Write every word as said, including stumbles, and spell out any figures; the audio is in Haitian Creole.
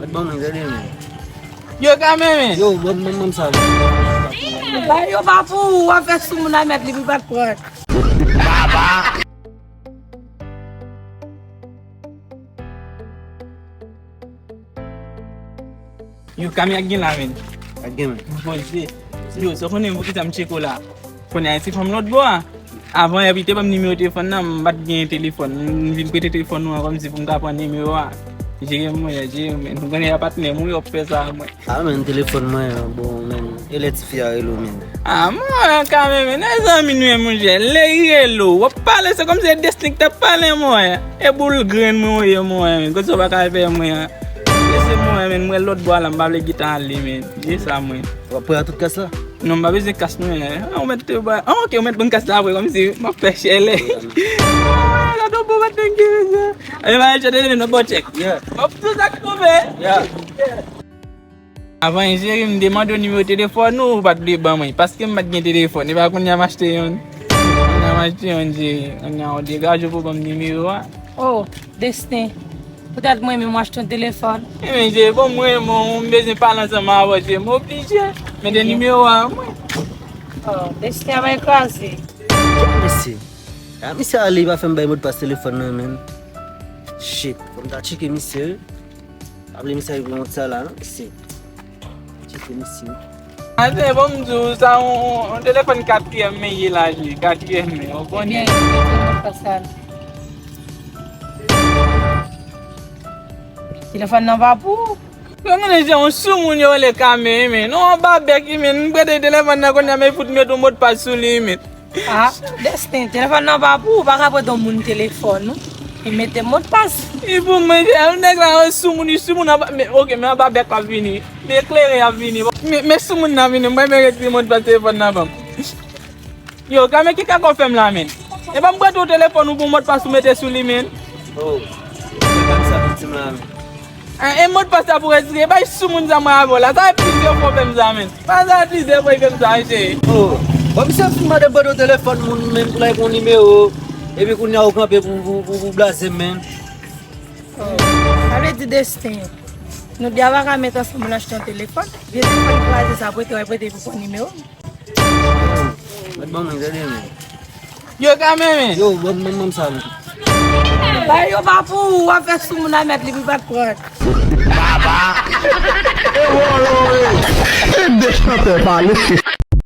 Mèt ban mwen, gade men. Yo, Kame men. Yo, ban, ban, ban m sa. Ba yo pa pou ou, w ap fè sou moun a mèt li, pou l pa t pran. Yo, Kame ak gen la, men. Ak gen men. Poze. Yo, sa w konnen poukisa m tcheke w la? Konnen a ti fanm lòt bò a. Avan yè, li te ban m nimewo telefòn nan, m pa t gen telefòn. M vin prete telefòn nou an kòmsi pou m ka pran nimewo a. Jere mwen, jere mwen. Nou konnen a patnè m wi, w ap fè sa a mwen. A men, telefòn mwen an, bon, men, e lè tifi a rele w, men. A, mwen, Kame, men, e zanmi nou ye, monchè. Lè li rele w, w ap pale, se kòmsi se Destiny ki t ap pale, mwen. E boul grenn mwen, w ye, mwen, men. Kote w pa ka fè mwen an. Lese mwen, men, mwen lòt bò a la, m pa vle gentan ale, men. Se sa, mwen. W ap prè a tout kès la? Non, m pa bezwen kas mwen, en. An, ou mèt te ba, an, ok, ou mèt ban m kas la apre, kòmsi m ap fè chèlè. Gade yon bon maten ki bezwen. E ba, chèlè, men, nan bon tchèk. Yeah. Hop, tout sa k twouve. Yeah. Avan, jere, m te mande w nimewo telefòn ou, ou pa t vle ban mwen, paske m pa t gen telefòn, e pa kounye a m achte youn. Kounye a m achte youn, jere. Kounye a, ou degaje w pou ban m nimewo a. Oh, Destin. Poutèt mwen menm, m achte yon telefòn. Ebyen, jere, bon, mwen, mwen, m bezwen pale ansanm avè w, jere, m oblije. Mete nimewo a mwen. Oh, Destin, a bay kraze. Mesye. A, misye ale, li pa fè m bay modpas telefòn nan, menm. Shit, fò m ta tcheke misye, wi. Pa bliye misye gen kont sa la, non? Isi. Tcheke misye. Ase, bon, m di w, sa yon, yon telefòn katriyèm men ye la, je, katriyèm men, w konnen. Ebyen, mete modpas la. Telefòn nan pa pou ou. Yo, konnen se yon soumoun yo rele Kame, men. Non, anba bèk, men. M prete telefòn nan kounye a, men fout mete yon modpas sou li, men. Ah, Destin, telefòn nan pa pou ou, ou pa ka prete yon moun telefòn ou e mete modpas. E pou mwen, nèg la, yon soumoun, yon soumoun anba, men, ok, men anba bèk ap vini. Men eklere ap vini. Men, men soumoun nan vini, mwen, men retire modpas telefòn nan ban m. Yo, Kame, ki kaka w fè m la, men? E pa m prete w telefòn ou pou modpas ou mete sou li, men. Oh, se pa sa viktim la, men. Ah, e modpas la pou retire, bay soumoun sa mwen avè w la. Sa e plizyè fwa w fè m sa, men. Pa sa e plizyè fwa w fè m sa, cheri. Oh, bon, misye fin mande m prete w telefòn moun, men, pou l al pran nimewo. Epi kounye a ou kanpe pou, pou, pou, pou blaze m, men. Oh, sa vle di Destin. Nou de a pa ka met ansanm pou n achte yon telefòn. Vye telefòn kraze sa, prete w, prete pou pran nimewo. Mèt ban mwen, gade men. Yo, Kame men. Yo, ban, ban, ban m sa, men. Ba yo pa pou ou, w ap fè soumoun a mèt li pou l pa t pran. Baba! E de chantè pale.